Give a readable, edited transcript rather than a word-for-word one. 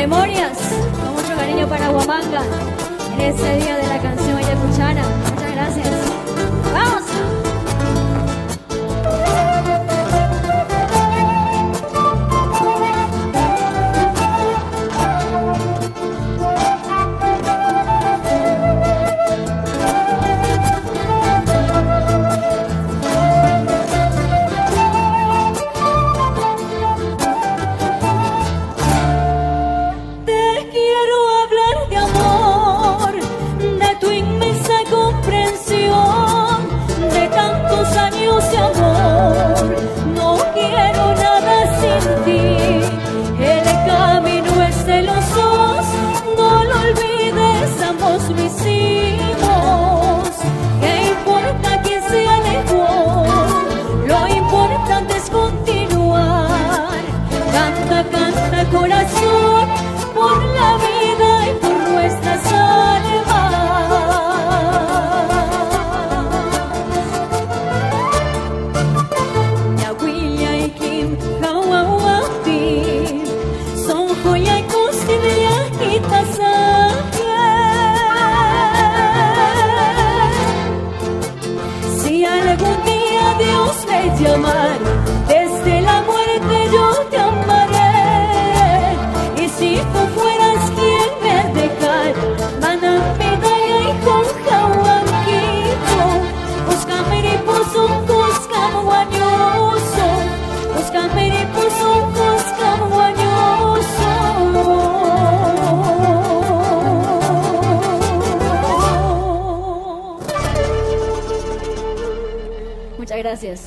Memorias, con mucho cariño para Huamanga, en este día de la canción ayacuchana. Muchas gracias. ¡Vamos! Te quiero hablar de amor, de tu inmensa comprensión, de tantos años de amor. No quiero nada sin ti. El camino es de los dos, no lo olvides, ambos lo hicimos. ¿Qué importa quién se alejó? Lo importante es continuar. Canta, canta, corazón, por la vida y por nuestras almas. Ñawillaykim hawawapi, sonqullaykusti llakita saqe. Si algún día Dios me llamara, desde la muerte yo te amaré. Y si tú fueras quien me dejara, manapidaya y con jahuanquito, búscame y puso un cuscamuañoso, búscame y puso un cuscamuañoso. Muchas gracias.